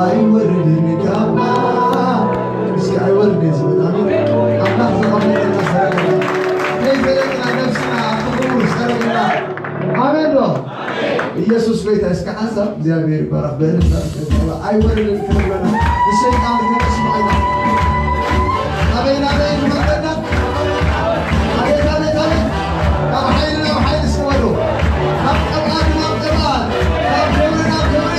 ኣይወርድን ካብ እስኪ ኣይወርድን ዝብል ኣሜን። ኣምላኽ ዘቐመጠና ሰረገላ ከይፈለጥና ነብስና ኣብቲ ክቡር ሰረገላ ኣሜን ዶ? ኢየሱስ ጎይታ። እስከ ሓንሳብ እግዚኣብሔር ይባረኽ። ብእልልታ እስከ እግዚኣብሔር ኣይወርድን ክንብለና ንሰይጣን ከነስምዖ ኢና። ኣበይ ናበይ ክመርጠና? ኣቤት፣ ኣቤት፣ ኣቤት። ካብ ሓይሊ ናብ ሓይሊ እስከ በሉ። ካብ ቅብኣት ናብ ቅብኣት፣ ካብ ክብሪ ናብ ክብሪ።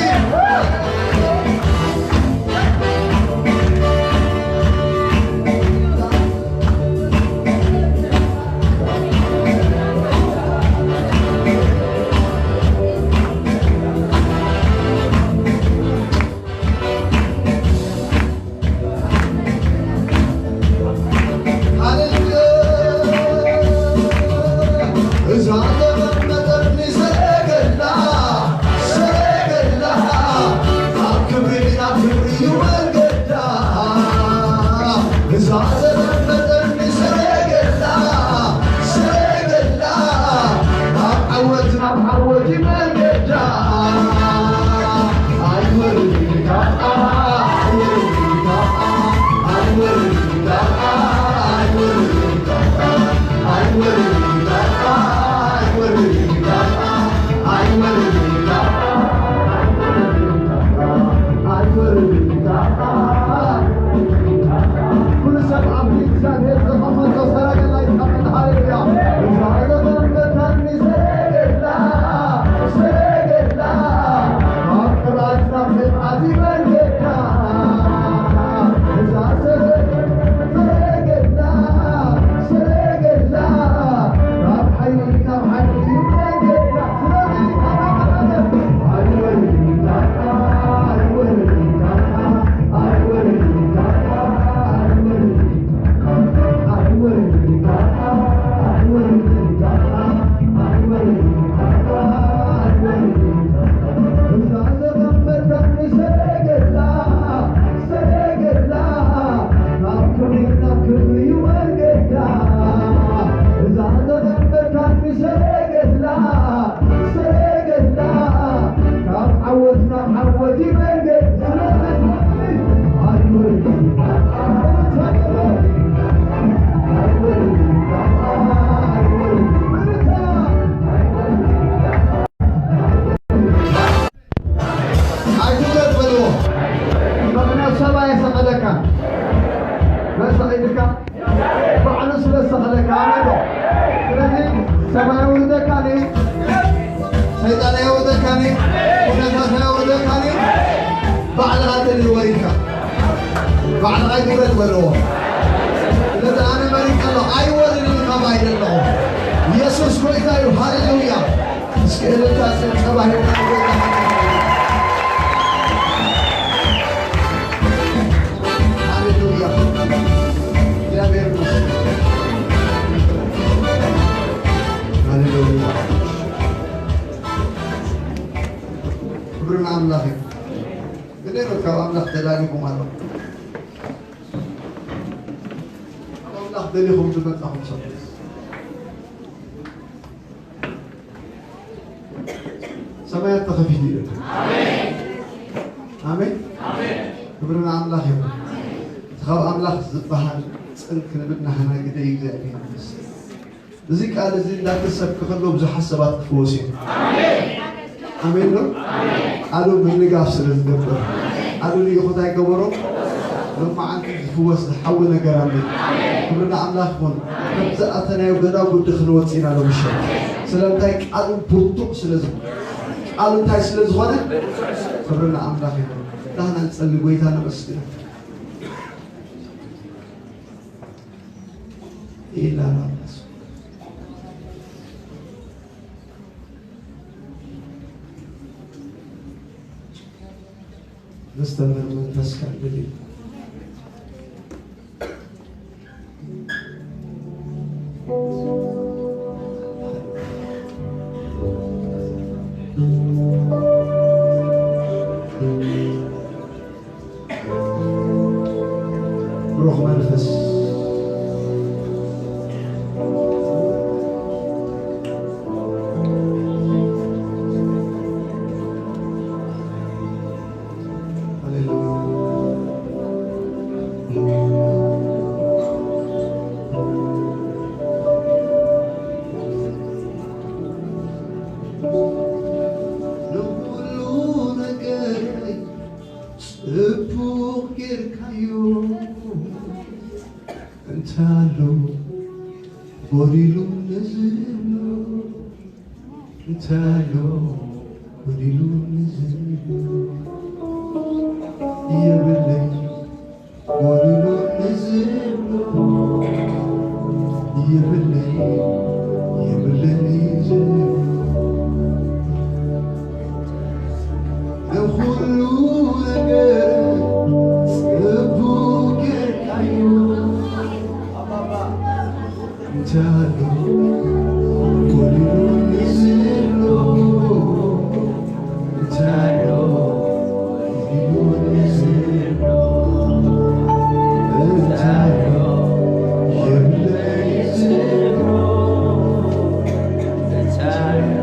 ሃሌሉያ። እዛ ተቐመጠኒ ሰረገላ፣ ሰረገላ፣ ካብ ክብሪ ናብ ክብሪ እዩ መንገዳ። እዛ ተቐመጠኒ ሰረገላ፣ ሰረገላ፣ ካብ ዓወት ናብ ዓወት እዩ መንገዳ። ኩሉ ሰብ ኣብ እግዚኣብሔር ዘቐመጦ ሰረገላ ይቀመጥ። ሃሌሉያ። እዛ ዘቐመጠኒ ሰረገላ፣ ሰረገላ፣ ካብ ቅብኣት ናብ ቅብኣት መንገዳ። እዛ ሰረገላ፣ ሰረገላ፣ ሰረገላ፣ ካብ ሓይሊ ናብ ሓይሊ መንገዳ። ስለዚ ሰረገላ፣ ካብ ዓወት ናብ ዓወት ይመንገድ። ስለዚ ኣይወርድን፣ ኣይወርድን፣ ኣይወርድን፣ ኣይወርድን። ኣይትውረድ በልዎ። ምኽንያቱ ሰብ ኣየሰቐለካን። መሰቒልካ ባዕሉ ስለ ዝሰቐለካ። ኣሜን ዶ? ስለዚ ሰብ ኣየውርደካን እዩ። ሰይጣን ኣየውርደካን እዩ። ኩነታት ኣየውርደካን እዩ። ባዕልኻ ተድልዎ ኢልካ። ባዕልኻ ኣይትውረድ በልዎ። ስለዚ ኣነ መሪጸ ኣለኹ። ኣይወርድን ካብ ኣይደለኹ። ኢየሱስ ጎይታ እዩ። ሃሌሉያ። እስኪ እልልታ ጭብጨባ ሂብና ንጎይታ ሃሌሉያ። እግዚኣብሔር ይመስገን። ሃሌሉያ። ክብሪ ንኣምላኽ እዩ። ግደይ ካብ ኣምላኽ ተዳሊኹም ኣለኹም። ካብ ኣምላኽ ደሊኹም ዝመጻኹም ሰባት ሰማያት ተኸፊቱ እዩ። ኣሜን። ክብሪ ንኣምላኽ ይኹን። እቲ ካብ ኣምላኽ ዝበሃል ጽን ክንብል ናህና ግደይ እግዚኣብሔር ይመስገን። እዚ ቃል እዚ እንዳተሰብከ ከሎ ብዙሓት ሰባት ክፍወሱ እዮም። ኣሜን ዶ? ቃሉ ምንጋፍ ስለ ዝገብር፣ ቃሉ ልኢኹ እንታይ ገበሮ? ሎማዓንቲ ዝፍወስ ዝሓዊ ነገር ኣሎ። ክብሪ ንኣምላኽ ይኹን። ከምዚ ኣተናዮ ገዳ ጉዲ ክንወጽእ ኢና ሎምሸት። ስለምንታይ? ቃሉ ብርቱዕ ስለ ዝኾነ። ቃሉ እንታይ ስለ ዝኾነ? ክብሪ ንኣምላኽ ይኹን። ዳህና ንጸሊ፣ ጎይታ ነመስግን። ኢላና ዘስተምህር መንፈስ ከንብል እዩ። ብሩኽ መንፈስ። ሃሌሉያ። እንታይ ኣሎ ጎዲሉ ንዝብሎ፣ እንታይ ኣሎ ጎዲሉ ንዝብሎ፣ የብለይ ጎዲሉ ንዝብሎ፣ የብለይ፣ የብለይ ዝብሎ። ንኹሉ ነገር ጽቡቕ ጌርካዮ። እንታይ ኣሎ ጎዲሉ ንዝብሎ፣ እንታይ ኣሎ ጎዲሉ ንዝብሎ፣ እንታይ ኣሎ የብለይ ዝብሎ፣ እንታይ ኣሎ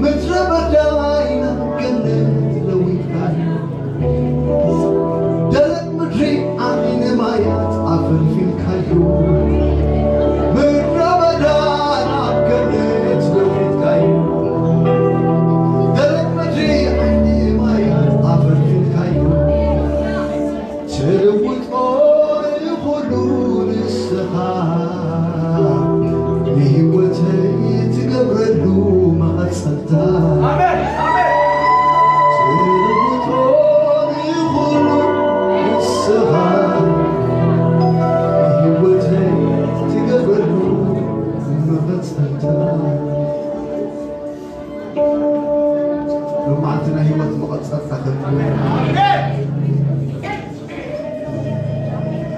ምድረ በዳ ኢና ገነት ለዊጥካዮ፣ ደረቕ ምድሪ ዓይኒ ማያት ኣፈልፊልካዮ። ምድረ በዳ ናብ ገነት ለዊጥካዮ፣ ደረቕ ምድሪ ዓይኒ ማያት ኣፈልፊልካዮ። ትልውጦ ንኹሉ ንስኻ፣ ንህይወተይ ትገብረሉ መቐጸልታ። ኣሜን፣ ኣሜን። ትልውጦ ንኹሉ ንስኻ፣ ንህይወተይ ትገብረሉ መቐጸልታ። ሎማዓንቲ ናይ ህይወት መቐጸልታ ከድልዎ።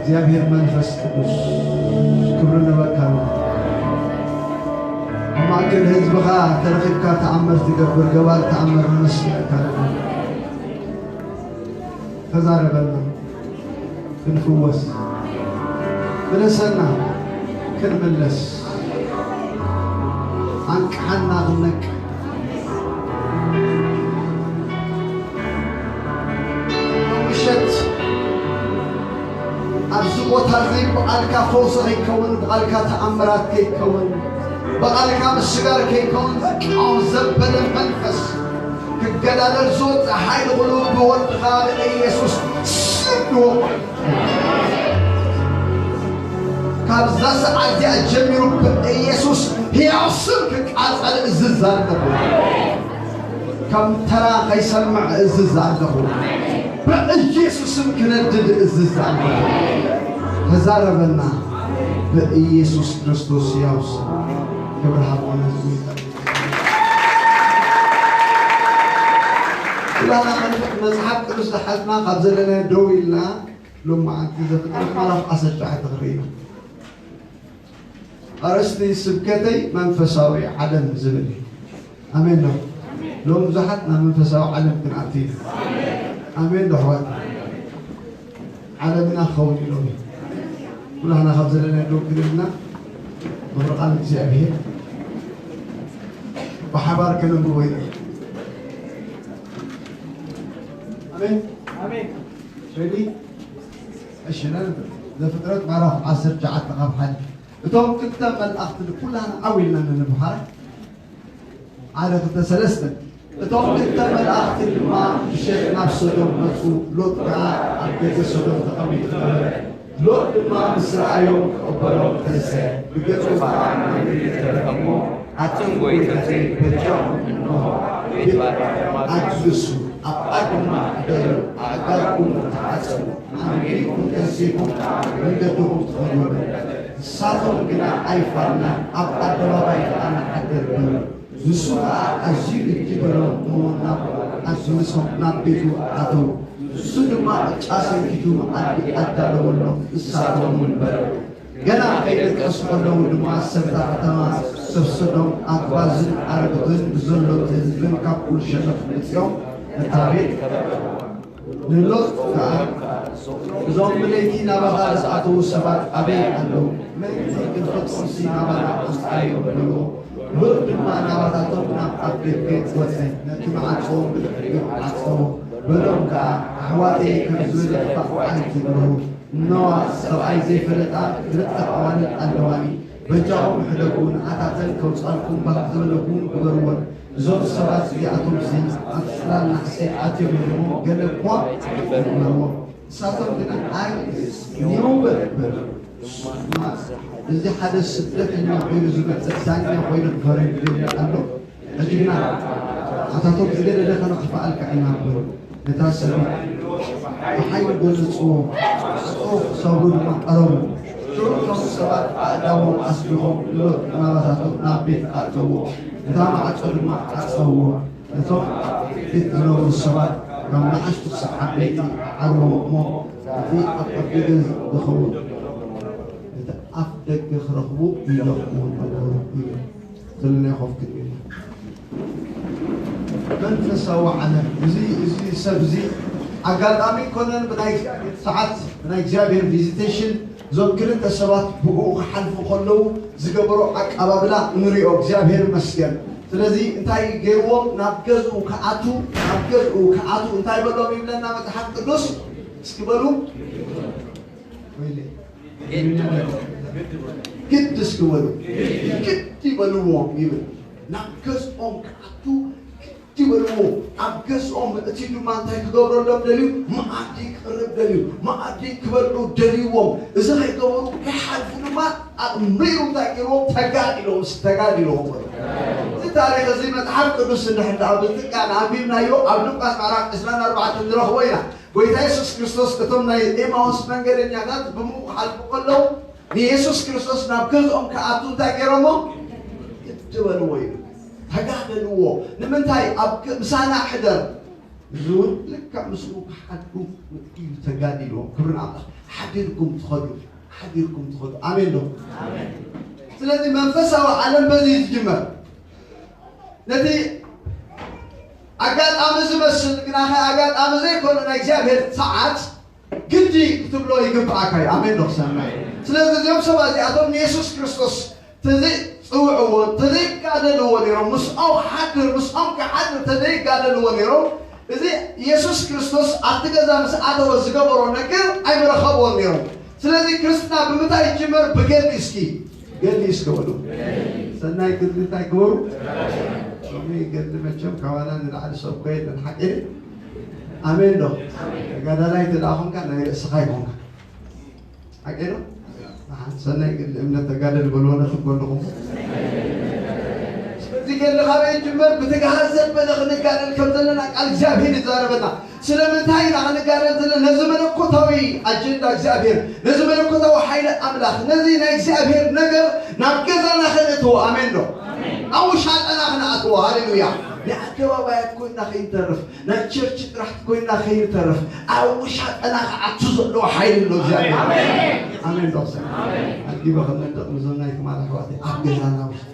እግዚኣብሔር መንፈስ ቅዱስ ክብሪ ንበካ። ኣብ ማእከል ህዝብኻ ተረኺብካ ተኣምር ትገብር ገባር ተኣምር ነመስግነካ ኣለና። ተዛረበና ክንፍወስ፣ ምለሰና ክንምለስ፣ ኣንቅሓና ክንነቅሕ። ምሸት ኣብዚ ቦታ እዚ ብቓልካ ፈውሲ ከይከውን፣ ብቓልካ ተኣምራት ከይከውን፣ ብቓልካ ምስጋር ከይከውን ዝቃወም ዘበለ መንፈስ ክገዳደር ዝወፅእ ሓይሊ ኩሉ ብወድኻ ብኢየሱስ ስም ንወቕዖ። ካብዛ ሰዓት እዚኣ ጀሚሩ ብኢየሱስ ሕያው ስም ክቃጸል እዝዝ ኣለኹ። ከም ተራ ከይሰምዕ እዝዝ ኣለኹ። ብኢየሱስ ስም ክነድድ እዝዝ ኣለኹ። ተዛረበና። ብኢየሱስ ክርስቶስ ሕያው ስም ክብሪ ሃቦ ነዚ ኩላና መልእኽቲ መጽሓፍ ቅዱስ ዝሓዝና ካብ ዘለና ደው ኢልና ሎማዓንቲ ዘፍጥረት ምዕራፍ ዓሰርተ ትሽዓተ ክንርኢ ኢና። ኣርእስቲ ስብከተይ መንፈሳዊ ዓለም ዝብል እዩ። ኣሜን ዶ? ሎም ብዙሓት ናብ መንፈሳዊ ዓለም ክንኣቱ ኢና። ኣሜን ዶ ኣሕዋት? ዓለምና ክኸውን ኢሎም እዩ። ኩላህና ካብ ዘለና ደው ክንልና ምኽሪ ቃል እግዚኣብሔር ብሓባር ከነንብቦ ኢና። ኣሜን። ኣሜን። ሬዲ? እሺ፣ ነንብብ። ዘፍጥረት ምዕራፍ ዓሰርተ ትሽዓተ ካብ ሓደ። እቶም ክልተ መላእኽቲ ኩላህና ዓው ኢልና ነንብብ። ሓራይ? ሓደ፣ ክልተ፣ ሰለስተ። እቶም ክልተ መላእኽቲ ድማ ምሸት ናብ ሰዶም መጹ። ሎጥ ከኣ ኣብ ደገ ሰዶም ተቐሚጡ ነበረ። ሎጥ ድማ ምስ ረኣዮም ክቕበሎም ተንስአ። ብገጹ ከኣ ናብ ምድሪ ተደፍአ እሞ፣ ኣቱም ጐይታተይ በጃኹም፣ እንሆ፣ ቤት ባርያ ኣግልሱ፣ ኣብኣ ድማ ሕደሩ፣ ኣእጋርኩም ተሓጸቡ፣ ኣንጊድኩም ተንሲእኩም መንገድኹም ትኸዱ በለ። ንሳቶም ግና ኣይፋልናን፣ ኣብ ኣደባባይ ከኣ ንሓድር በሉ። ንሱ ከኣ ኣዝዩ እኪ በሎም እሞ ናብ ኣዝምሶም ናብ ቤቱ ኣተዉ። ንሱ ድማ ቅጫ ሰንኪቱ መኣዲ ኣዳለወሎም፣ ንሳቶም እውን በልዑ። ገና ከይደቀሱ ከለዉ ድማ ሰብ እታ ከተማ፣ ሰብ ሰዶም፣ ኣግባዝን ኣረግቶትን ብዘሎ እቲ ህዝብን ካብ ኩሉ ሸነኽ መጺኦም ነታ ቤት ከበብዋ። ንሎጥ ከኣ፣ እዞም ብለይቲ ናባኻ ዝኣተዉ ሰባት ኣበይ ኣለዉ? ምእንቲ ክንፈልጦምሲ ናባና ኣምጽኣዮም በልዎ። ሎጥ ድማ ናባታቶም ናብ ኣፍ ደገ ወጸ፣ ነቲ መዓጾ ብድሕሪኡ ዓጸዎ። በሎም ከኣ፣ ኣሕዋተይ ከምዚ ዝበለ ክፋእ ኣይትግበሩ። እነዋ፣ ሰብኣይ ዘይፈለጣ ክልተ ኣዋልድ ኣለዋኒ። በጃኹም ሕደጉ፣ ንኣታተን ከውጻልኩም ባህ ዝበለኩም ግበርወን። እዞም ሰባት እዚኣቶም እዚ ኣብ ጽላል ናሕሲ ኣትዮም እዮም፣ ገለ እኳ ኣይግበርዎም። ንሳቶም ግና ኣይ ኒው በርበር እዚ ሓደ ስደተኛ ኮይኑ ዝመጽእ ዳኛ ኮይኑ ፈሪዱ ኣሎ። ሕጂ ግና ኣታቶም ዝገደደ ከነኽፍኣልካ ኢና በሉ። ነታ ሰበይቲ ብሓይሊ ጎነጽዎ፣ ኣዕጽዎ ክሰብሩ ድማ ቀረቡ። ሽዑ እቶም ሰባት ኣእዳዎም ኣስቢኾም ብሎት ናባታቶም ናብ ቤት ኣእተውዎ። ነታ ማዕጾ ድማ ዓጸውዎ። ነቶም ኣብ ቤት ዝነበሩ ሰባት ካብ ንኣሽቱ ክሳብ ዓበይቲ ዓርዎ እሞ እቲ ኣብ ኣፍ ደገ ዝኸውን እቲ ኣፍ ደገ ክረኽቡ ይደኽሙ ነበሩ ይብል። ዘለና ኮፍ ክንብል ኢና። መንፈሳዊ ዓለም እዚ እዚ ሰብ እዚ ኣጋጣሚ ኮነን ብናይ እግዚኣብሔር ሰዓት ብናይ እግዚኣብሔር ቪዚቴሽን እዞም ክልተ ሰባት ብኡ ክሓልፉ ከለዉ ዝገበሮ ኣቀባብላ ንሪኦ። እግዚኣብሔር ይመስገን። ስለዚ እንታይ ገይርዎም? ናብ ገዝኡ ክኣቱ ናብ ገዝኡ ክኣቱ እንታይ በሎም ይብለና መጽሓፍ ቅዱስ? እስኪ በሉ ወይለ ግድ እስኪ በሉ ግድ ይበልዎም ይብል። ናብ ገዝኦም ክኣቱ ግድ ይበልዎ። ኣብ ገዝኦም እቲ ድማ እንታይ ክገብረሎም ደልዩ? መኣዲ ክቕርብ ደልዩ። መኣዲ ክበልዑ ደልይዎም። እዚ ከይገበሩ ከይሓልፉ ድማ ኣቕሚሩ እንታይ ገይርዎም? ተጋዲሎም ተጋዲሎም በሉ። እዚ ታሪክ እዚ መጽሓፍ ቅዱስ እንድሕር ደኣ ብጥቃ ንኣንቢብናዮ ኣብ ሉቃስ ምዕራፍ ዕስራን ኣርባዕተን ንረኽቦ ኢና። ጎይታ የሱስ ክርስቶስ እቶም ናይ ኤማውስ መንገደኛታት ብምኡ ክሓልፉ ከለዉ ንየሱስ ክርስቶስ ናብ ገዝኦም ክኣቱ እንታይ ገይሮሞ? ግድ በልዎ እዩ። ተጋደልዎ። ንምንታይ? ኣብ ክ- ምሳና ሕደር። እዚ እውን ልክዕ ምስኡ ክሓድሩ እዩ ተጋዲልዎም። ክብሪ ንኣምላኽ። ሓዲርኩም ትኸዱ፣ ሓዲርኩም ትኸዱ። ኣሜን ዶ? ስለዚ መንፈሳዊ ዓለም በዚ እዩ ዝጅመር። ነቲ ኣጋጣሚ ዝመስል ግናኸ ኣጋጣሚ ዘይኮነ ናይ እግዚኣብሔር ሰዓት ግዲ ክትብሎ ይግብኣካ እዩ። ኣሜን ዶ ክሰምዕ? ስለዚ እዚኦም ሰባት እዚኣቶም ንየሱስ ክርስቶስ ተዘይፅውዕዎ ተዘይጋደልዎ ነይሮም ምስኦም ክሓድር ምስኦም ክሓድር ተዘይጋደልዎ ነይሮም እዚ የሱስ ክርስቶስ ኣብቲ ገዛ ምስ ኣተወ ዝገበሮ ነገር ኣይምረኸብዎን ነይሮም። ስለዚ ክርስትና ብምንታይ ይጅመር? ብገድሊ እስኪ ገድሊ እስኪ በሉ። ሰናይ ገድሊ እንታይ ግበሩ? ሎሚ ገድሊ መቸም ካባና ንላዕሊ ሰብ እኮ የለን ሓቂ ድዩ? ኣሜን ዶ? ተጋዳላይ እንተ ደኣ ኾንካ ናይ ርእስኻ ይኾንካ። ሓቂ ዶ? ንሓንቲ ሰናይ ገድሊ እምነት ተጋደል በልዎ ነቲ ጎንኹም። ስለዚ ገድሊ ካበይ ይጅመር? ብትግሃት ዘበለ ክንጋደል ከም ዘለና ቃል እግዚኣብሔር ይዛረበና። ስለምንታይ ኢና ክንጋደል ዘለና? ነዚ መለኮታዊ ኣጀንዳ እግዚኣብሔር፣ ነዚ መለኮታዊ ሓይሊ ኣምላኽ፣ ነዚ ናይ እግዚኣብሔር ነገር ናብ ገዛና ከነእትዎ። ኣሜን ዶ? ኣብ ውሻጠና ክነኣትዎ። ሃሌሉያ። ናይ ኣደባባያት ኮይና ከይንተርፍ፣ ናይ ቸርች ጥራሕ ኮይና ከይንተርፍ፣ ኣብ ውሻጠና ክኣቱ ዘለዎ ሓይሊ ኣሎ እግዚኣብሔር። ኣሜን ዶ? ኣጊበ ክመንደቕ ምስዞም ናይ ትማል ኣሕዋተይ ኣብ ገዛና ውሽጢ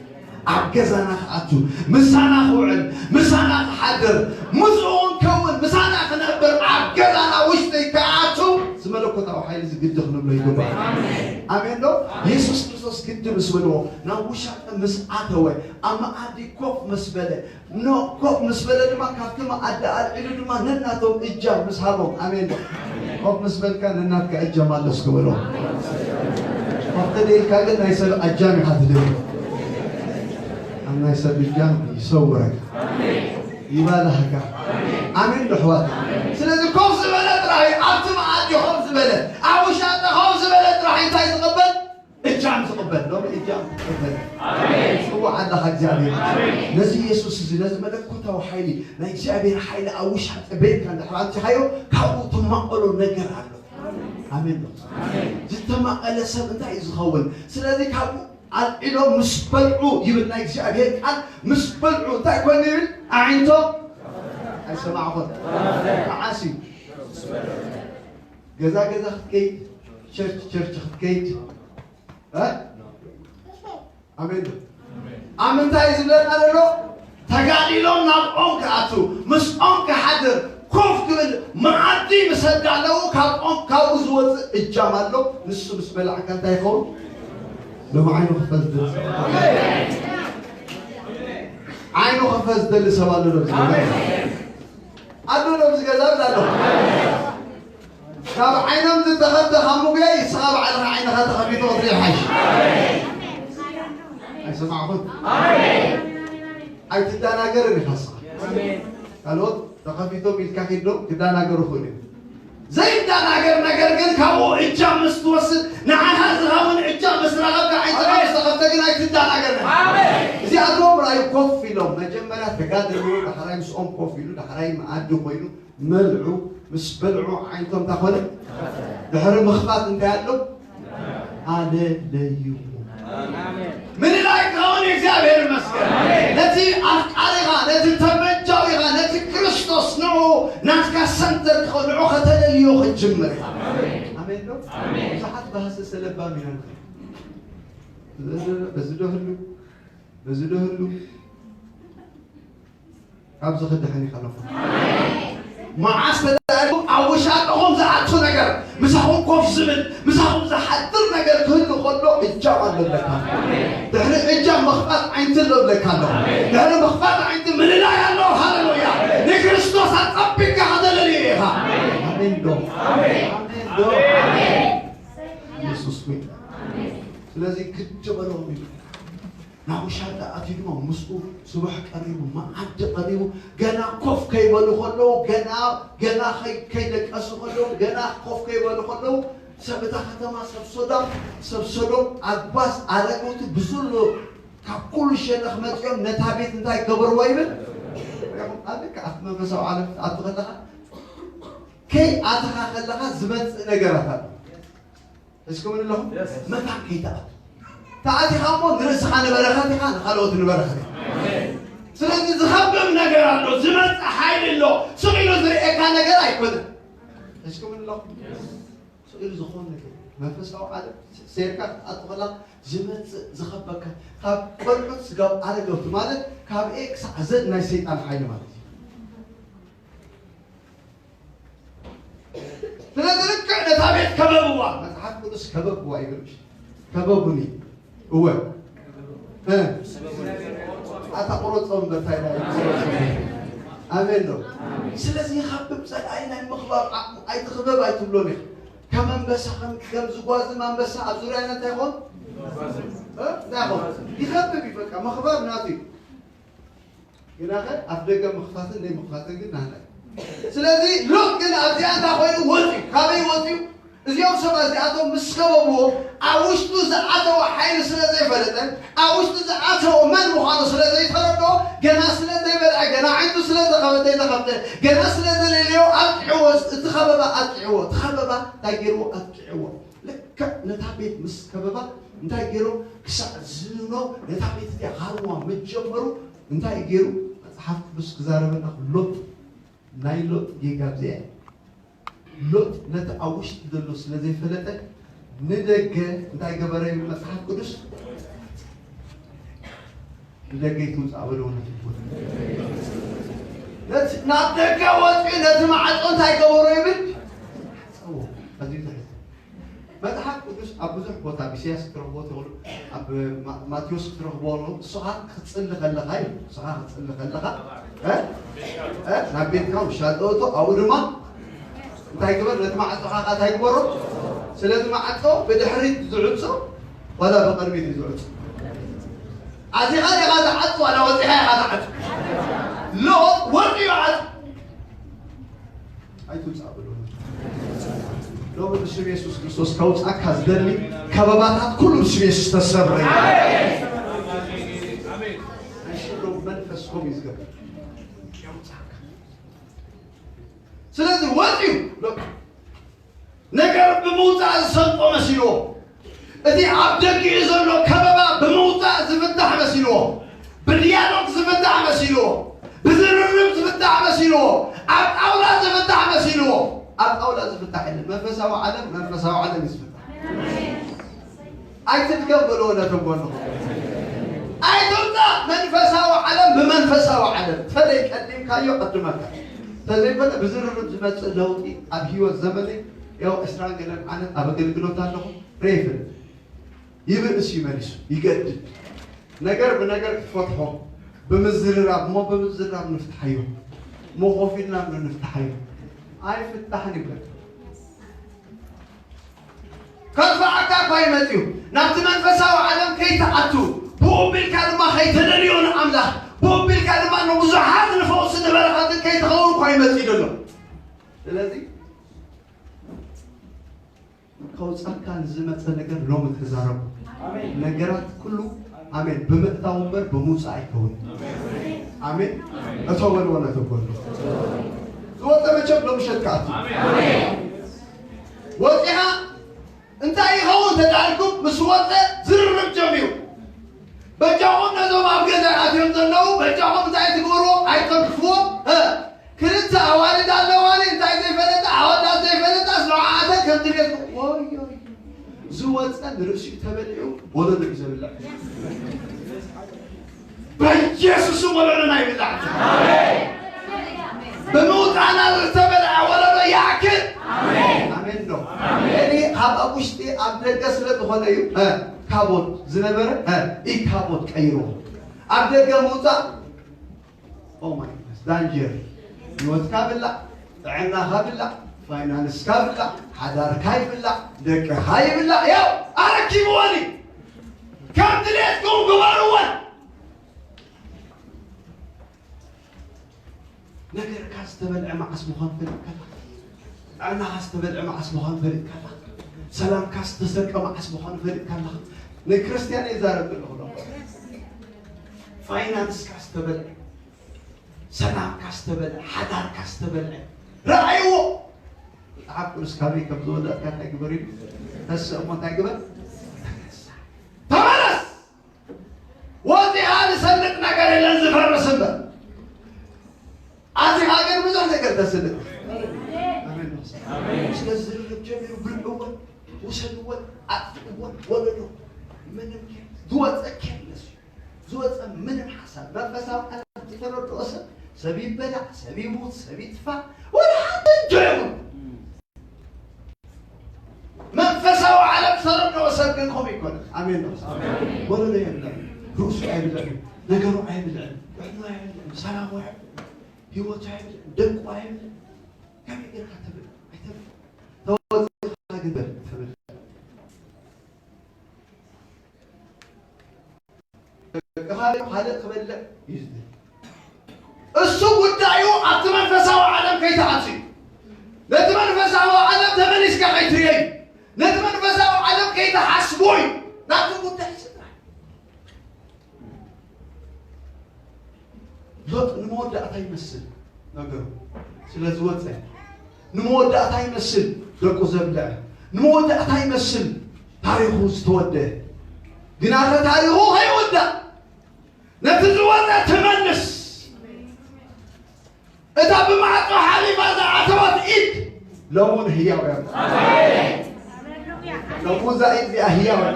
ኣብ ገዛና ክኣቱ፣ ምሳና ክውዕል፣ ምሳና ክሓድር፣ ምስኡ ክንከውን፣ ምሳና ክነብር፣ ኣብ ገዛና ውሽጢ ክኣቱ፣ እዚ መለኮታዊ ሓይሊ እዚ ግዲ ክንብሎ ይግባእ። ኣሜን ዶ? የሱስ ክርስቶስ ግዲ ምስ በልዎ፣ ናብ ውሻጠ ምስ ኣተወ፣ ኣብ መኣዲ ኮፍ ምስ በለ፣ ኖ ኮፍ ምስ በለ ድማ ካብቲ መኣዲ ኣልዒሉ ድማ ነናቶም እጃም ምስ ሃቦም። ኣሜን ዶ? ኮፍ ምስ በልካ ነናትካ እጃም ኣሎ እስኪ በሎ። ኮፍ ተደይልካ ግን ናይ ሰብ ኣጃም ኢኻ ትደሊ። ኣብ ናይ ሰብ እጃም ይሰውረካ። ይባላህካ። ኣሜን ዶ ኣሕዋት? ስለዚ ኮፍ ዝበለ ጥራሕ እዩ። ኣብቲ መኣዲ ኮፍ ዝበለ፣ ኣብ ውሻጠ ኮፍ ዝበለ ጥራሕ እንታይ ዝቕበል? እጃም ዝቕበል። ሎሚ እጃም ትቕበል። ኣሜን። ጽዋዕ ኣለኻ እግዚኣብሔር። ኣሜን። ነዚ የሱስ እዚ፣ ነዚ መለኮታዊ ሓይሊ፣ ናይ እግዚኣብሔር ሓይሊ ኣብ ውሻጠ ቤትካ እንድሕር ኣምጺኻዮ፣ ካብኡ ትማቐሎ ነገር ኣሎ። ኣሜን ዶ? ኣሜን። ዝተማቐለ ሰብ እንታይ እዩ ዝኸውን? ስለዚ ካብኡ ኣልዒሎም ምስ በልዑ ይብል ናይ እግዚኣብሔር ቃል፣ ምስ በልዑ እንታይ ኮይኑ ይብል? ኣዒንቶም ኣይሰማዕኹን። መዓስ እዩ? ገዛ ገዛ ክትከይድ፣ ቸርች ቸርች ክትከይድ፣ እ? ኣሜን ዶ? ኣብ ምንታይ እዩ ዝብለና ዘሎ? ተጋዲሎም ናብኦም ክኣቱ፣ ምስኦም ክሓድር፣ ኮፍ ክብል፣ መኣዲ ምስ ኣዳለዉ ካብኦም፣ ካብኡ ዝወፅእ እጃም ኣሎ። ንሱ ምስ በላዕካ እንታይ ይኸውን? ሎሚ ዓይኑ ክፈት ዝደሊ ሰብ ኣሎ። ዓይኑ ክፈት ዝደሊ ሰብ ኣሎ ዶ? ኣብዚ ገዛ ኣሎ። ካብ ዓይኖም ዝተኸፍተ ካብ ምጉያይ፣ ንስኻ ባዕልኻ ዓይንኻ ተኸፊቱ ክትሪኦ ይሓይሽ። ሰማዕኹም? ኣይትደናገርን ኢኻ ንስኻ። ካልኦት ተኸፊቶም ኢልካ ኪድ ዶ ክደናገሩ ይኽእሉ እዮም። ዘይደናገር ነገር ግን ካብኡ እጃም ምስ ትወስድ፣ ንዓኻ ዝኸውን እጃም ምስ ረኸብካ፣ ዓይንኻ ምስ ተኸፍተ ግን ኣይትደናገርን። እዚኣቶም ራእዩ ኮፍ ኢሎም፣ መጀመርያ ተጋደሉ፣ ዳሕራይ ምስኦም ኮፍ ኢሉ፣ ዳሕራይ መኣዲ ኮይኑ፣ መልዑ፣ ምስ በልዑ ዓይንቶም እንታይ ኮነ? ድሕሪ ምኽፋት እንታይ ኣሎ? ኣለለዩ። ምልላይ ክኸውን እግዚኣብሔር ይመስገን። ነቲ ኣፍቃሪኻ፣ ነቲ ተበጃዊኻ፣ ነቲ ክርስቶስ ንዑ ናትካ ሰንተር ክኸውን፣ ንዑ ከተለልዮ ክትጅምር ኢኻ። ኣሜን ዶ? ብዙሓት ባህሲ ሰለባም ኢና ንብል። በዚ ዶ ህሉ፣ በዚ ዶ ህሉ፣ ካብዚ ክድሕን ይኸለኹም። መዓስ ተዳእልኩም ኣብ ውሻጥኹም ዝኣቱ ነገር፣ ምሳኹም ኮፍ ዝብል፣ ምሳኹም ዝሓድር ነገር ክህሉ ከሎ እጃም ኣሎ ብለካ። ድሕሪ እጃም ምኽፋት ዓይንቲ ኣሎ ብለካ ኣሎ። ድሕሪ ምኽፋት ዓይንቲ ምልላይ ኣሎ። ሃሌሉያ። ንክርስቶስ ኣጸቢቅካ ከተለልዮ ኢኻ። ኣሜን ዶ? ኣሜን ዶ? ኢየሱስ ጌታ። ስለዚ ግዲ በሎም እዩ። ናብ ውሻጠ ኣትዩ ድማ ምስኡ ጽባሕ ቀሪቡ፣ መዓዲ ቀሪቡ፣ ገና ኮፍ ከይበሉ ከለዉ፣ ገና፣ ገና ከይ-፣ ከይደቀሱ ከለዉ፣ ገና ኮፍ ከይበሉ ከለዉ፣ ሰብ እታ ከተማ፣ ሰብ ሶዳም፣ ሰብ ሰዶም፣ ኣግባዝ፣ ኣረገውቲ፣ ብዝሎ ካብ ኩሉ ሸነኽ መጺኦም ነታ ቤት እንታይ ገበርዋ ይብል? ሪኢኹም? ኣብ ልክዕ ኣብቲ መንፈሳዊ ዓለም ክትኣቱ ከለኻ፣ ከይኣተኻ ከለኻ ዝመጽእ ነገራት ኣሎ። እስኩም ኣለኹም? መታን ከይተኣቱ። ተኣቲኻ እሞ ንርእስኻ ንበረኸት ኢኻ፣ ንኻልኦት ንበረኸት ኢኻ። ስለዚ ዝኸብብ ነገር ኣሎ፣ ዝመጽእ ሓይሊ ኣሎ። ስቕ ኢሉ ዝርእየካ ነገር ኣይኮነን። እስኩም ኣለኹም? ስቕ ኢሉ ዝኾን ነገር መንፈሳዊ ዓለም ሴርካ ክትኣቱ ከላ ዝመጽእ ዝኸበካ፣ ካብ ቆልዑት ስጋብ ኣረገውቲ ማለት ካብ ኤ ክሳዕ ዘድ ናይ ሰይጣን ሓይሊ ማለት እዩ። ስለዚ ልክዕ ነታ ቤት ከበብዋ፣ መጽሓፍ ቅዱስ ከበብዋ ይብል። ከበቡኒ። እወ። እ። ኣታ ቁረጾም በታይ ላይ። ኣሜን ዶ? ስለዚ ይኸብብ ጸላኢ ናይ ምኽባብ ዓቕሙ ኣይትኽበብ ኣይትብሎን ኢኻ። ከም ኣንበሳ፣ ከም፣ ከም ዝጓዝም ኣንበሳ ኣብ ዙርያና እንታይ ይኾን? እ? እንታይ ይኾን? ይኸብብ እዩ በቃ፣ ምኽባብ ናቱ እዩ። ግናኸ ኣፍ ደገ ምኽፋትን ዘይምኽፋትን ግን ናህና እዩ። ስለዚ ሎጥ ግን ኣብዚኣ እንታይ ኮይኑ ወፅዩ? ካበይ ወፅዩ? እዚኦም ሰባት እዚኣቶም ምስ ከበብዎ ኣብ ውሽጡ ዝኣተወ ሓይሊ ስለ ዘይፈለጠ፣ ኣብ ውሽጡ ዝኣተወ መን ምዃኑ ስለ ዘይተረድኦ፣ ገና ስለ ዘይበልዐ፣ ገና ዓይንቱ ስለ ዘይተኸፈተ፣ ገና ስለ ዘለለዮ ኣጥቂዕዎ፣ እቲ ከበባ ኣጥቂዕዎ፣ እቲ ከበባ እንታይ ገይርዎ? ኣጥቂዕዎ። ልክዕ ነታ ቤት ምስ ከበባ እንታይ ገይሮም? ክሳዕ ዝንኖ ነታ ቤት እቲኣ ክሃርምዋ ምስ ጀመሩ እንታይ ገይሩ? መጽሓፍ ቅዱስ ክዛረበና ሎጥ፣ ናይ ሎጥ ጌጋ ኣብዚኣ እያ። ሎጥ ነቲ ኣብ ውሽጢ ዘሎ ስለ ዘይፈለጠ ንደገ እንታይ ገበረ ይብል መጽሓፍ ቅዱስ? ንደገ ይትውጻእ በልዎ ነቲ ቦታ። ነቲ፣ ናብ ደገ ወጺኡ ነቲ ማዕጾ እንታይ ገበሮ ይብል? ሓጸዎ። ኣዝዩ ዘሕዝን። መጽሓፍ ቅዱስ ኣብ ብዙሕ ቦታ፣ ኣብ ኢሳያስ ክትረኽብዎ ትኽእሉ፣ ኣብ ማ-፣ ማቴዎስ ክትረኽብዎ ኣለኹ። ንስኻ ክትጽሊ ከለኻ እዩ። ንስኻ ክትጽሊ ከለኻ፣ እ? እ? ናብ ቤትካ ውሻጠ እቶ፣ ኣብኡ ድማ እንታይ ግበር? ነቲ ማዕጾኻ ኸኣ እንታይ ግበሮ? ስለዚ ማዕጾ ብድሕሪት ዝዕጾ ዋላ ብቕድሚት እዩ ዝዕጾ? ኣዚኻ ዲኻ ትዓጹ ዋላ ወጺኻ ኢኻ ትዓጹ? ሎጥ ወጺኡ ይዓጹ። ኣይትውጻእ ብሎ። ሎሚ ብስም የሱስ ክርስቶስ ከውጻካ ዝደሊ ከበባታት ኩሉ ብስም የሱስ ተሰብረ። ናይ ሽሮ መንፈስ ከምኡ እዩ ዝገብር። የውጻካ። ስለዚ ወጺኡ፣ ሎሚ ነገር ብምውጻእ ዝሰልጦ መሲልዎ፣ እቲ ኣብ ደጊኡ ዘሎ ከበባ ብምውጻእ ዝፍታሕ መሲልዎ፣ ብድያሎግ ዝፍታሕ መሲልዎ፣ ብዝርርብ ዝፍታሕ መሲልዎ፣ ኣብ ጣውላ ዝፍታሕ መሲልዎ። ኣብ ጣውላ ዝፍታሕ የለን። መንፈሳዊ ዓለም፣ መንፈሳዊ ዓለም እዩ ዝፍታሕ። ኣይትድገም በልዎ ነቶም ጎንኹም። ኣይትውጻእ መንፈሳዊ ዓለም ብመንፈሳዊ ዓለም። ተለይ ቀዲምካዮ ቀድመካ። ተዘይኮነ ብዝርርብ ዝመጽእ ለውጢ ኣብ ህይወት ዘመነይ ያው ዕስራን ገለን ዓመት ኣብ ኣገልግሎት ኣለኹ። ሬፍን ይብእስ እዩ መሊሱ፣ ይገድድ። ነገር ብነገር ክትፈትሖ ብምዝርራብ፣ እሞ ብምዝርራብ ንፍትሓዮ፣ እሞ ኮፍ ኢልና ንፍትሓዮ። ኣይፍታሕን ይብለካ። ከድፍዓካ እኳ ይመጽእ እዩ። ናብቲ መንፈሳዊ ዓለም ከይትኣቱ፣ ብኡ ኣቢልካ ድማ ከይተደልዮ ንኣምላኽ፣ ብኡ ኣቢልካ ድማ ንብዙሓት ንፈውሲ ንበረኸትን ከይትኸውን ኮይኑ መጺኡ ዘሎ። ስለዚ ከውጻካ ንዝመጸ ነገር ሎሚ ተዛረቡ። ኣሜን። ነገራት ኩሉ፣ ኣሜን፣ ብምእታው እምበር ብምውጻእ ኣይከውን። ኣሜን። እቶ በልዎ ነቲ ጎኑ። ዝወጸ መቸም ሎምሸት ከኣቱ። ወጺኻ እንታይ ይኸውን ተዳልኩም ምስ ወጸ ዝርርብ ጀሚሩ። በጃኹም ነዞም ኣብ ገዛ ኣትዮም ዘለዉ፣ በጃኹም እንታይ ትገብርዎ? ኣይተንክፍዎ። እ፣ ክልተ ኣዋልድ ኣለዋኒ፣ እንታይ ዘይፈለጣ፣ ኣወዳት ዘይፈለጣ፣ ስለዓተ ከም ድሌት። ወዮ፣ ዝወጸ ንርእሲኡ ተበሊዑ ወለዶ እዩ ዘብልዕ። በኢየሱስ ስም ወለዶና ይብላዕ። ብምውጣና ዝተበልዐ ወለዶ ይኣክል። ኣሜን ነው። እኔ ካብ ኣብ ውሽጢ ኣብ ደገ ስለ ዝኾነ እዩ፣ እ፣ ካቦት ዝነበረ፣ እ፣ ኢ ካቦት ቀይርዎ። ኣብ ደገ ምውጻእ፣ ኦ ማይ ጎድነስ፣ ዳንጀር። ህይወትካ ብላዕ፣ ጥዕናኻ ብላዕ፣ ፋይናንስካ ብላዕ፣ ሓዳርካ ይብላዕ፣ ደቅኻ ይብላዕ። ያው ኣረኪብወን እዩ። ከም ድሌትኩም ግበርወን። ነገርካ ዝተበልዐ መዓስ ምዃኑ ፈሊጥካ ኣለኻ። ጥዕናኻ ዝተበልዐ መዓስ ምዃኑ ፈሊጥካ ኣለኻ። ሰላምካ ዝተሰርቀ መዓስ ምዃኑ ፈሊጥካ ኣለኻ። ንክርስትያን እየ ዛረብ ዘለኹ ኣለኹ። ፋይናንስካ ዝተበልዐ፣ ሰላምካ ዝተበልዐ፣ ሓዳርካ ዝተበልዐ፣ ረኣይዎ። መጽሓፍ ቅዱስ ካበይ ከም ዝወደቕካ እንታይ ግበር ኢሉ? ተስእ እሞ እንታይ ግበር? ተመለስ። ወፂኣ ዝሰልጥ ነገር የለን ዝፈርስ እምበር። ኣዚኻ ግን ብዙሕ ነገር ተስልጥ። ኣሜን። ኣሜን። ስለዚ ዝርርብ ጀሚሩ ብልዕወን፣ ውሰድወን፣ ኣጥፍእወን፣ ወለዶ ምንም ኬር-፣ ዝወፀ ኬርለስ እዩ። ዝወፀ ምንም ሓሳብ መንፈሳዊ ዓለም ዝተረድኦ ሰብ፣ ሰብ ይበላዕ፣ ሰብ ይሙት፣ ሰብ ይጥፋእ፣ ወላ ሓንቲ እንጆ የብሉ። መንፈሳዊ ዓለም ዝተረድኦ ሰብ ግን ከምኡ ይኮነ። ኣሜን ነው። ኣሜን። ወለዶ የብለን፣ ርእሱ ኣይብልዕን፣ ነገሩ ኣይብልዕን፣ ጥዕና ኣይብልዕን፣ ሰላሙ ኣይብልዕን፣ ህይወቱ ኣይብልዕን፣ ደቁ ኣይብልዕን። ከመይ ጌርካ ተብል? ኣይተብል። ተወፂኻ ግን በል፣ ተብል። ደቅኻ ካልእ ክበልዕ እዩ ዝብል። እሱ ጉዳዩ ኣብቲ መንፈሳዊ ዓለም ከይትኣቱ እዩ። ነቲ መንፈሳዊ ዓለም ተመሊስካ ከይትርእዮ እዩ። ነቲ መንፈሳዊ ዓለም ከይትሓስቦ እዩ። ናቱ ጉዳይ ስድራ እዩ። ሎጥ ንመወዳእታ ይመስል ነገሩ ስለ ዝወፀ፣ ንመወዳእታ ይመስል ደቁ ዘብልዐ፣ ንመወዳእታ ይመስል ታሪኹ ዝተወደአ። ግናኸ ታሪኹ ከይውዳእ ነቲ ዝወፀ ትመልስ። እታ ብማዕጾ ሓሊፋ ዝኣተወት ኢድ ሎሙን ህያው እያ። ሎሙ እዛ ኢድ እዚኣ ህያው እያ።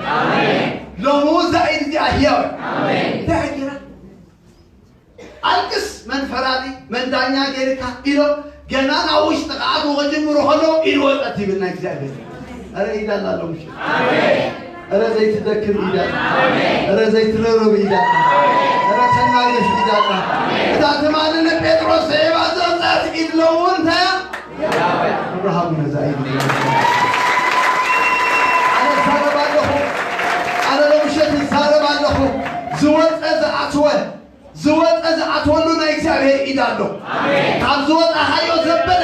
ሎሙ እዛ ኢድ እዚኣ ህያው እያ። እንታይ ገይራ? ኣልቅስ፣ መን ፈራዲ፣ መን ዳኛ ገይርካ ኢሎም ገና ናብ ውሽጢ ክኣትዉ ክጅምሩ ከለዉ ኢድ ወጸት ይብል ናይ እግዚኣብሔር። ኣረ ኢድ ኣላ ሎምሸት። ኣረ ዘይትደክም ኢድ ኣላ። ኣረ ዘይትርርብ ኢድ ኣላ። ኣረ ተናግፍ ኢድ ኣላ። እታ ትማሊ ንጴጥሮስ ስዒባ ዘውጸት ኢድ ሎምውን እንታይ እያ? ኣብርሃም ነዛ ኢድ ኣነ እዛረብ ኣለኹ። ኣነ ሎምሸት እዛረብ ኣለኹ። ዝወጸ ዝኣትወ ዝወጸ ዝኣትወሉ ናይ እግዚኣብሔር ኢድ ኣሎ። ካብ ዝወጻኻዮ ዘበለ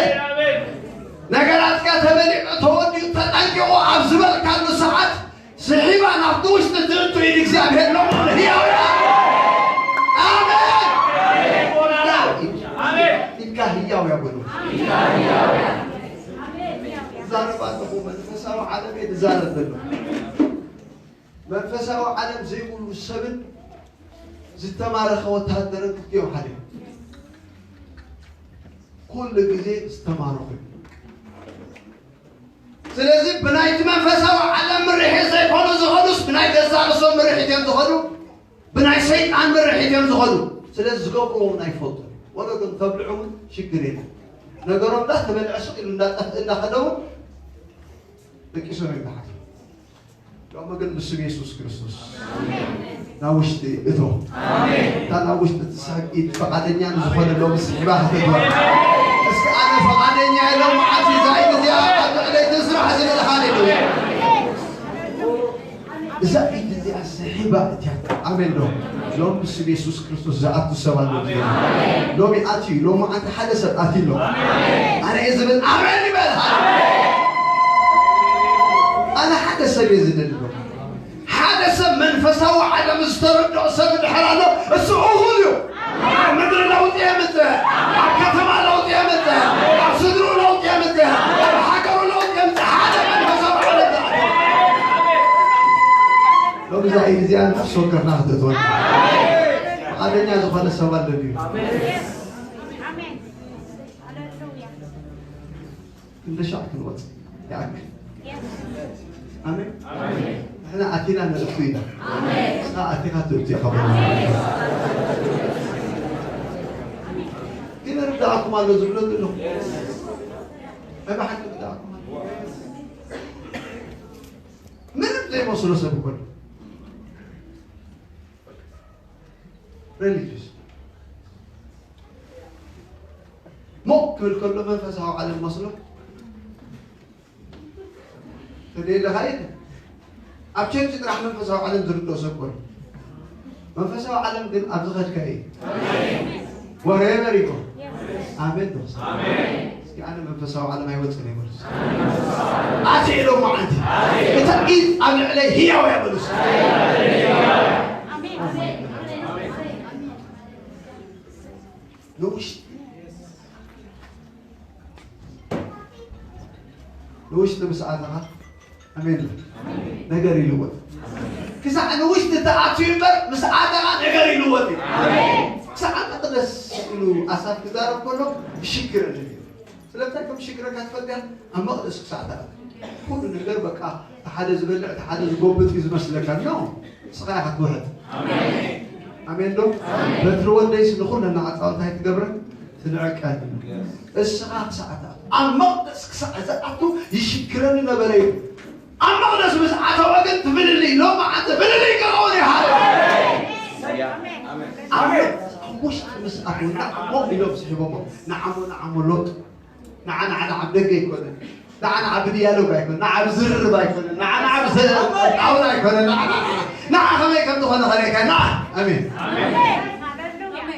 ነገራትካ ተበሊዑ ተወዲኡ ተጠንቂቑ ኣብ ዝበልካሉ ሰዓት ስሒባ ናብቲ ውሽጢ ትእቱ ኢድ እግዚኣብሔር ሎሙን ህያው እያ። ኣሜን። ኢድካ ህያው እያ በሉ። ዛረባ ኣለኹ። መንፈሳዊ ዓለም እየ ዝዛረብ ዘለኹ። መንፈሳዊ ዓለም ዘይብሉ ሰብን ዝተማረኸ ወታደርን ክልቲኦም ሓደ እዮም። ኩሉ ግዜ ዝተማረኹ እዮም። ስለዚ ብናይቲ መንፈሳዊ ዓለም ምርሒት ዘይኮኑ ዝኸዱስ ብናይ ገዛእ ርእሶም ምርሒት እዮም ዝኸዱ፣ ብናይ ሰይጣን ምርሒት እዮም ዝኸዱ። ስለዚ ዝገብርዎ እውን ኣይፈልጡን። ወለዶም ተብልዑ እውን ሽግር የለን። ነገሮም እንዳተበልዐ ስቕ ኢሉ እንዳጠፍእ እንዳኸደ እውን ደቂሶም እዮም ዝሓስቡ። ሎሚ ግን ብስም የሱስ ክርስቶስ ናብ ውሽጢ እቶ። እታ ናብ ውሽጢ ትስሕብ ኢድ ፈቓደኛ ንዝኾነ ሎሚ ስሒባ ከተግባር። እስኪ ኣነ ፈቓደኛ እየ ሎሚ መዓልቲ እዛ ኢድ እዚኣ ኣብ ልዕለይ ትስራሕ ዝበለ ሃሌሉያ። እዛ ኢድ እዚኣ ስሒባ እትያ። ኣሜን ዶ? ሎም ብስም የሱስ ክርስቶስ ዝኣቱ ሰብ ኣሎ ድዩ? ሎሚ ኣትዩ፣ ሎሚ ኣንቲ ሓደ ሰብ ኣትዩ ኣሎ። ኣነ እየ ዝብል ኣሜን ይበል። ኣነ ሓደ ሰብ እየ ዝደሊ ሎ። ሓደ ሰብ መንፈሳዊ ዓለም ዝተረድኦ ሰብ እንድሕር ኣሎ፣ እሱ እኹል እዩ። ኣብ ምድሪ ለውጢ የምጽእ፣ ኣብ ከተማ ለውጢ የምጽእ፣ ኣብ ስድርኡ ለውጢ የምጽእ፣ ኣብ ሃገሩ ለውጢ የምጽእ። ሓደ መንፈሳዊ ዓለም ዝኣትዎ። ሎሚ እዛ ኢድ እዚኣ ነፍሲ ወከፍና ክትእትወና ፍቓደኛ ዝኾነ ሰብ ኣሎ ድዩ? ክንደሻዕ ክንወጽእ ይኣክል። ኣሜን። ንሕና ኣቲና ንእቱ ኢና። ንስኻ ኣቲኻ ትእቱ ኢኻ። ግን ርዳእኩም ኣሎ ዝብሎ ዘሎ። ናይ ብሓቂ ርዳእኩም ኣሎ። ምንም ዘይመስሎ ሰብ እኮ ኣሎ። ሪሊጅስ ሞቅ ክብል ከሎ መንፈሳዊ ዓለም መስሎ። ተደይለ ኻይድ ኣብ ቸርች ጥራሕ መንፈሳዊ ዓለም ዝርድኦ ሰብ ኮነ። መንፈሳዊ ዓለም ግን ኣብ ዝኸድካ እዩ። ወሬቨር ይኮ። ኣሜን ዶ? እስኪ ኣነ መንፈሳዊ ዓለም ኣይወፅን እየ በሉ። ኣትየ ኢሎም መዓንቲ። እታ ኢድ ኣብ ልዕለይ ህያው እያ በሉ። ንውሽጢ ንውሽጢ ምስ ኣተኻ ኣሜን። ነገር ይልወጥ። ክሳዕ ንውሽጢ ተኣትዩ እምበር ምስ ኣተኻ ነገር ይልወጥ እዩ። ክሳዕ ኣብ መቕደስ ኢሉ ኣሳፍ ክዛረብ ከሎ ይሽግረኒ እዩ። ስለምንታይ ከም ሽግረካ ትፈልጥ እያ? ኣብ መቕደስ ክሳዕ ተኣትዩ ኩሉ ነገር በቃ እቲ ሓደ ዝበልዕ እቲ ሓደ ዝጎብጥ እዩ ዝመስለካ። ኖ፣ ንስኻ ኢኻ ትውሕጥ። ኣሜን ዶ? በትሪ ወደይስ ንኹለና ኣጻውታ ኣይትገብረን ትንዕቀን። እስኻ ክሳዕ ተኣቱ ኣብ መቕደስ ክሳዕ ዝኣቱ ይሽግረኒ ነበረ እዩ። ኣብ መቕደስ ምስ ኣተወ ግን ትፍልልይ ሎሚ ዓንተ ፍልልይ ክኸውን ይሃለ። ኣሜን። ኣብ ውሽጢ ምስ ኣተወ ንዓሞ ኢሎም ስሒቦሞ ንዓሞ ንዓሞ ሎጥ ንዓ ንዓ ንዓ ኣብ ደገ ኣይኮነን። ንዓ ንዓ ብድያሎግ ኣይኮነን። ንዓ ብዝርርብ ኣይኮነን። ንዓ ንዓ ብዘ-፣ ጣውላ ኣይኮነን። ንዓ ንዓ ንዓ ንዓ ከመይ ከም ዝኾነ ከርእየካ። ንዓ። ኣሜን።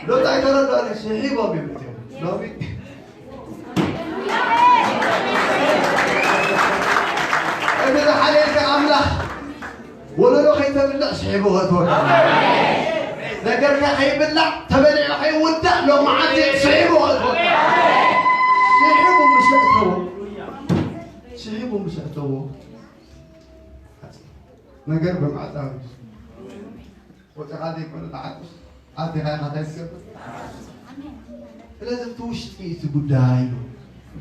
ሎጥ ኣይተረድኦን እዩ። ስሒቦም እዮም እትዮም። ሎሚ እቲ ዝሓለየልካ ኣምላኽ ወለዶ ከይተብልዕ ስሒቡ ከእትወካ። ነገርካ ከይብላዕ ተበሊዑ ከይውዳእ ሎመዓንቲ ስሒቡ ከእትወካ። ስሒቡ ምስ ኣእተዎ፣ ስሒቡ ምስ ኣእተዎ፣ ነገር ብምዕጻው እዩ። ወጸኻ ዘይኮነ ተዓጥስ ኣዴኻ ኢኻ እንታይ ትገብር? ስለዚ እቲ ውሽጢ እቲ ጉዳይ እዩ።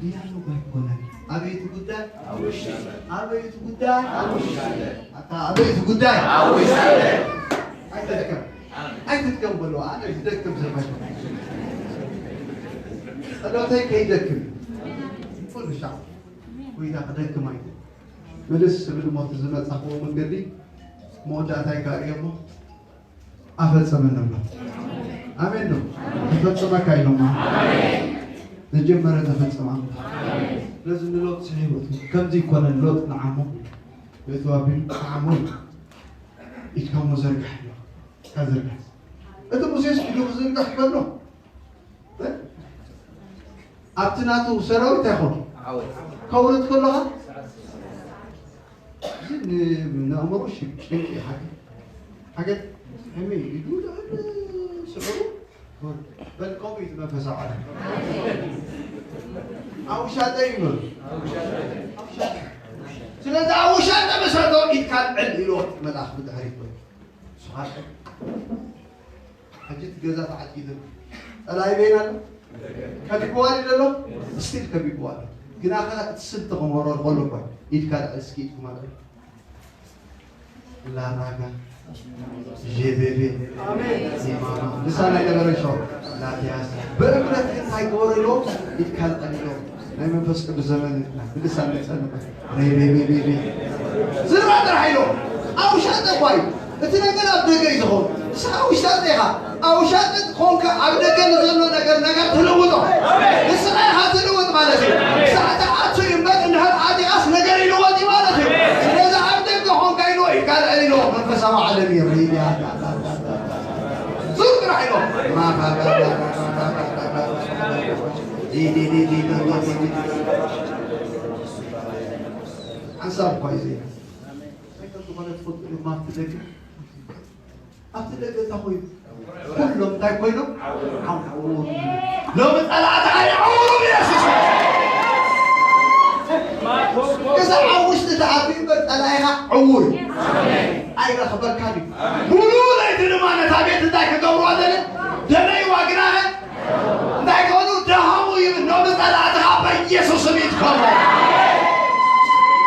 ድያሎግ ኣይኮነን። ኣበይ እቲ ጉዳይ? ኣታ ኣበይ እቲ ጉዳይ? ኣይትድከም። ኣይትድከም በልዋ። ኣነ ዝደክም ሰብ ኣይኮነን። ጸሎተይ ከይደክም እዩ። ኩሉ ሻዕ ጎይታ ክደክም ኣይኮነን። ምልስ ዝብል ሞት ዝመጻኽዎ መንገዲ መወዳእታይ ጋር እየሞ ኣፈጸመ ነብሎ። ኣሜን ነው። ተፈጸመካ ኢሎማ። ዝጀመረ ተፈጸመ። ስለዚ ንሎጥ ስሒቡ ከምዚ ይኮነ ሎጥ ንዓሞ። ቤቱ ኣቢሉ ንዓሞ ኢድካሞ ዘርጋሕ ኢሎ። ካዘርጋሕ። እቲ ሙሴስ ኢዱ ክዝርጋሕ ከሎ ኣብቲ ናቱ ሰራዊት እንታይ ይኾን? ዓወት። ከውርድ ከለኻ፣ እዚ ን-፣ ንኣእምሮ ሽግ-፣ ጭንቂ እዩ። ሓገ-፣ ሓገ-፣ ሕሚ ኢዱ ልዕሊ ስዕሩ፣ በል ከምኡ እዩ እቲ መንፈሳዊ ዓለም። ኣውሻጠ እዩ በሉ። ኣውሻጠ። ስለዚ ኣውሻጠ መሰረቶ ኢድካ ልዕል ኢልዎ መልኣኽ ብድሕሪት ኮይኑ። ንስኻ ሕጂ እቲ ገዛ ተዓጺዱ ኣሎ። ጸላኢ በይና ኣሎ። ከቢብዋ ድዩ ዘሎ? ስቲል ከቢብዋ ኣሎ። ግና ኸ እቲ ስልቲ ክመሮ ከሎ እኳ ኢድካ ልዕል እስኪ ኢድኩም ኣልዕሉ። ላራጋ ዤቤቤ ኢማማ ንሳ ናይ ገበረ ሾ ላቲያስ ብእምነት ግን እንታይ ግበሩ ኢልዎም ኢድካ ልዕል ኢልዎም። ናይ መንፈስ ቅዱስ ዘመን ኢና። ብልሳን ንጸልእ። ሬቤቤቤቤ። ዝራ ጥራሕ ኢሎ። ኣውሻጠ እኳ እዩ። እቲ ነገር ኣብ ደገ እዩ ዝኸውን። ንስኻ ኣውሻጠ ኢኻ። ኣውሻጠ ኮንካ ኣብ ደገ ንዘሎ ነገር፣ ነገር ትልውጦ። ንስኻ ኢኻ ትልውጥ ማለት እዩ። ክሳዕ ትኣቱ እዩ እምበር፣ እንድሕር ኣጢቓስ ነገር ይልወጥ እዩ ማለት እዩ። ስለዚ ኣብ ደገ ኮንካ ኢልዎ እዩ፣ ካልዕ ኢልዎ። ሓንሳብ እኳ እዩ ዘይብላ። እንታይ ከም ዝኾነ ትፈልጡ ዲኹም? ኣብቲ ደገ፣ ኣብቲ ደገ እንታይ ኮይኑ? ኩሎም እንታይ ኮይኖም? ዓው። ሎሚ ጸላእትኻ የዕውሩ ብየሱስ። ክሳብ ኣብ ውሽጢ ተኣትዩ እምበር ጸላኢኻ ዕዉር እዩ። ኣይረኽበካን እዩ። ሙሉእ ለይቲ ድማ ነታ ቤት እንታይ ክገብርዋ ደለ? ደለይዋ ግናኸ እንታይ ክኾኑ? ደኸሙ ይብል። ሎሚ ጸላእትኻ በኢየሱስ ስም ይድከሙ።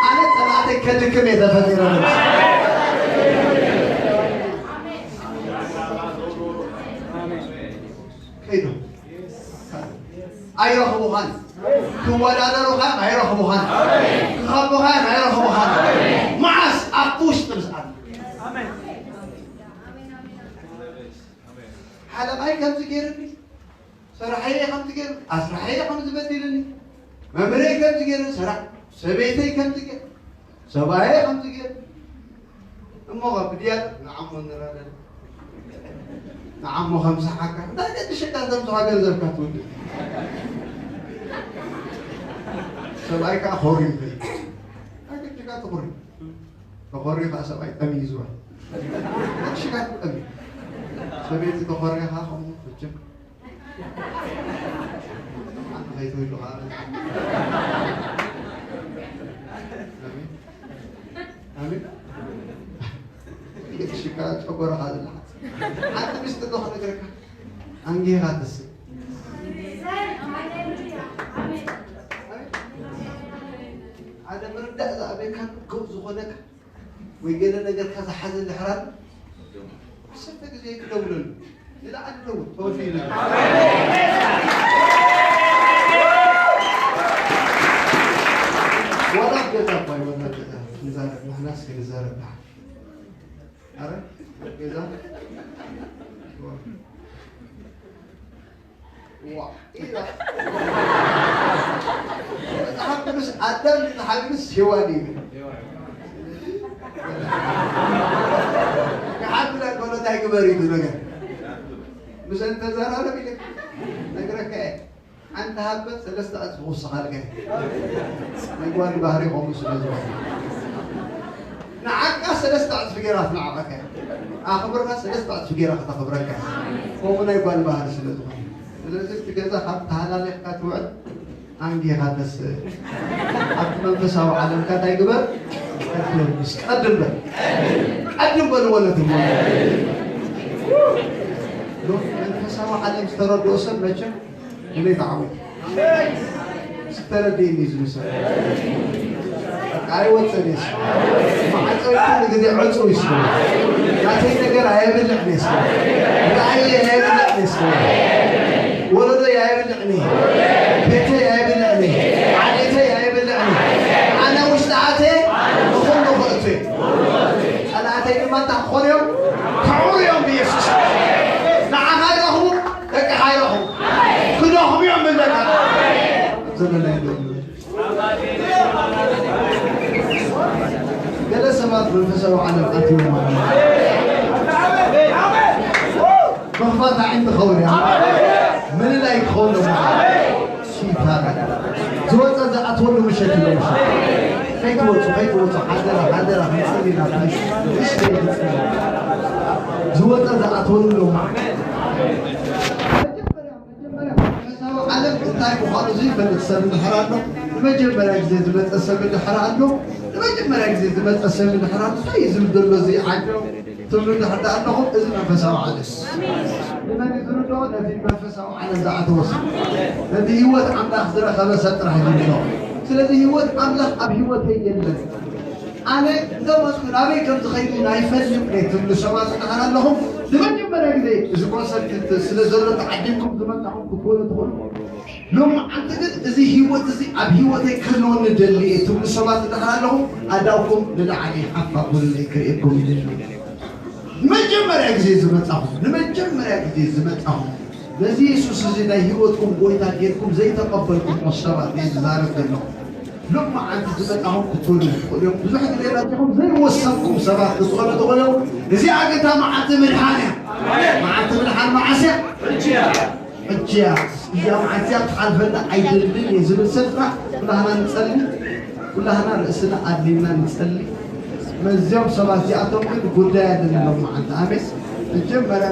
ኣነ ጸላእተይ ከድክም እየ ተፈጢረ። ከይዶም ኣይረኽቡኻን። ክወዳደሩኻ እዮም፣ ኣይረኽቡኻን። ክኸቡኻ እዮም፣ ኣይረኽቡኻን። መዓስ? ኣብቲ ውሽጢ ምስ ኣሉ። ሓለቓይ ከምዚ ገይሩኒ፣ ሰራሐየ ከምዚ ገይሩ፣ ኣስራሐየ ከምዚ በዲሉኒ፣ መምህረይ ከምዚ ገይሩ፣ ሰራ-፣ ሰበይተይ ከምዚ ገይሩ፣ ሰብኣየ ከምዚ ገይሩ። እሞ ኸ ብድያት ንዓሞ ንረዳድ። ንዓሞ ከም ሰሓካ። እንታይ ገድሽካ ተምጽሖ ገንዘብካ ትውድእ? ሰብኣይ ከኣ ኾርዩ ይኸይድ። እንታይ ገድሽካ ትኹሪ? ተኾርዩ ከኣ ሰብኣይ ጠምዩ ይዝወር። ገድሽካ ትጠምዩ። ሰበይቲ ተኾርያ ከኣ ከምኡ መቸም። ሓንቲ ከይትህሉ ከኣ። ኣሜን። ኣሜን። ገድሽካ ጨጎራኻ ዝለሓስ። ሓንቲ ሚስጥር ዶ ክነግረካ? ኣንጊኻ ትስእ። ሓደ ምርዳእ ዝኣበየካ፣ ግቡእ ዝኾነካ ወይ ገለ ነገርካ ዝሓዘ እንድሕር ኣሎ፣ ዓሰርተ ግዜ ክደውለሉ። ንላዕሊ ደውል፣ ተወፊዩ ነገር። ዋላ ኣብ ገዛ እኳ ይወላ ኣብ ገዛ ክንዛረብ፣ ንሕናስ ክንዛረብ ደሓን። ኣረ፣ ኣብ ገዛ። ዋ፣ ኢላ። መጽሓፍ ቅዱስ ኣዳም ድዩ ሓቢሩስ ሄዋን እዩ ይብል። ክሓብላ ከሎ እንታይ ግበር እዩ ነገር? ምስ እንተዘራረብ ኢለ ነግረካ እየ። ሓንቲ ሃበት ሰለስተ ዕጽፊ ክውስኻልካ እዩ። ናይ ጓል ባህሪ ከምኡ ስለ ዝኾነ። ንዓካ ሰለስተ ዕጽፊ ገይራ ትንዕቐካ እያ። ኣኽብርካ ሰለስተ ዕጽፊ ገይራ ከተኽብረካ እያ። ከምኡ ናይ ጓል ባህሪ ስለ ዝኾነ። ስለዚ እቲ ገዛ ካብ ተሃላለኽካ ትውዕል ኣንጊኻ ተስእ። ኣብቲ መንፈሳዊ ዓለምካ እንታይ ግበር? ቀድም፣ ምስ ቀድም በል። ቀድም በልዎ ነቲ እሞ። ሎሚ መንፈሳዊ ዓለም ዝተረድኦ ሰብ መቸም ንበይ ተዓዊቱ። ዝተረድእኒ እዩ ዝምሰል። በቃ ኣይወፅን እየ። ማዕፆ ኩሉ ግዜ ዕፁ እዩ ስለ። ናተይ ነገር ኣየብልዕን እየ ስለ። ራእየይ ኣየብልዕን እየ ስለ። ወለዶይ ኣየብልዕን እየ። ቤተይ ኣየብልዕን እየ። ዓሌተይ ኣየብልዕን እየ። ኣነ ውሽጢ ኣትየ ንኹሉ ክእቱ እየ። ጸላእተይ ድማ እንታይ ክኾኑ እዮም? ክዕሩ እዮም ብኢየሱስ። ንዓኻ ይረኽቡ፣ ደቅኻ ይረኽቡ። ክደኽሙ እዮም ብለካ። ዘለናይ ዶ? ገለ ሰባት መንፈሳዊ ዓለም ኣትዮም ኣለዉ። መኽፋት ኣዒንቲ ኸውን እያ። ምልላይ ክኸውን ኣለዎ። ሽይጣን ዝወፀ ዝኣትወሉ ምሸት እዩ ምሸት። ከይትወፁ፣ ከይትወፁ፣ ሓደራ፣ ሓደራ፣ ክንፅሊ ኢና፣ ፕሊስ፣ ፕሊስ፣ ከይትፅሊ። ዝወፀ ዝኣትወሉ ሎማ። መጀመርያ፣ መጀመርያ፣ መንፈሳዊ ዓለም እንታይ ምዃኑ ዘይፈልጥ ሰብ እንድሕር ኣሎ፣ ንመጀመርያ ግዜ ዝመፀ ሰብ እንድሕር ኣሎ፣ ንመጀመርያ ግዜ ዝመፀ ሰብ እንድሕር ኣሎ፣ እንታይ እዩ ዝብል ዘሎ እዚ ዓዲ? ትብሉ እንድሕር ደኣ ኣለኹም፣ እዚ መንፈሳዊ ዓለም እዩ። ንመን እዩ ዝርድኦ? ነቲ መንፈሳዊ ዓለም ዝኣተወ ሰብ። ነቲ ህይወት ኣምላኽ ዝረኸበ ሰብ ጥራሕ እዩ ዝርድኦ። ስለዚ ህይወት ኣምላኽ ኣብ ህይወተይ የለን። ኣነ እንተሞትኩ ናበይ ከም ዝኸይድ እውን ኣይፈልጥን እየ ትብሉ ሰባት እንድሕር ኣለኹም፣ ንመጀመርያ ግዜ እዚ ኮንሰርት ስለ ዘሎ ተዓዲምኩም ዝመጻኹም ክትኮኑ ትኽእሉ። ሎማዓንቲ ግን እዚ ህይወት እዚ ኣብ ህይወተይ ክህልወኒ ደሊ እየ ትብሉ ሰባት እንድሕር ኣለኹም፣ ኣእዳውኩም ንላዕሊ ሓፍ ኣብሉለይ ክርእየኩም ይደሊ። ንመጀመርያ ግዜ ዝመጻኹም፣ ንመጀመርያ ግዜ ዝመጻኹም፣ ነዚ የሱስ እዚ ናይ ህይወትኩም ጎይታ ጌርኩም ዘይተቐበልኩሞ ሰባት እየ ዝዛረብ ዘለኹ። ሎማዓንቲ ዝመጻኹም ክትኮኑ ትኽእሉ እዮም። ብዙሕ ግዜ መጺኹም ዘይወሰንኩም ሰባት ክትኾኑ ትኽእሉ እዮም። እዚኣ ግን እታ መዓልቲ ምድሓን እያ። መዓልቲ ምድሓን መዓስ እያ? ሕጂ እያ። እዚኣ መዓልቲ እዚኣ ክትሓልፈና ኣይደልን እየ ዝብል ሰብ ጥራሕ ኩላህና ንጸሊ፣ ኩላህና ርእስና ኣድሊልና ንጸሊ። ነዚኦም ሰባት እዚኣቶም ግን ጉዳይ ኣይደለሎም መዓልቲ። ኣሜን። መጀመርያ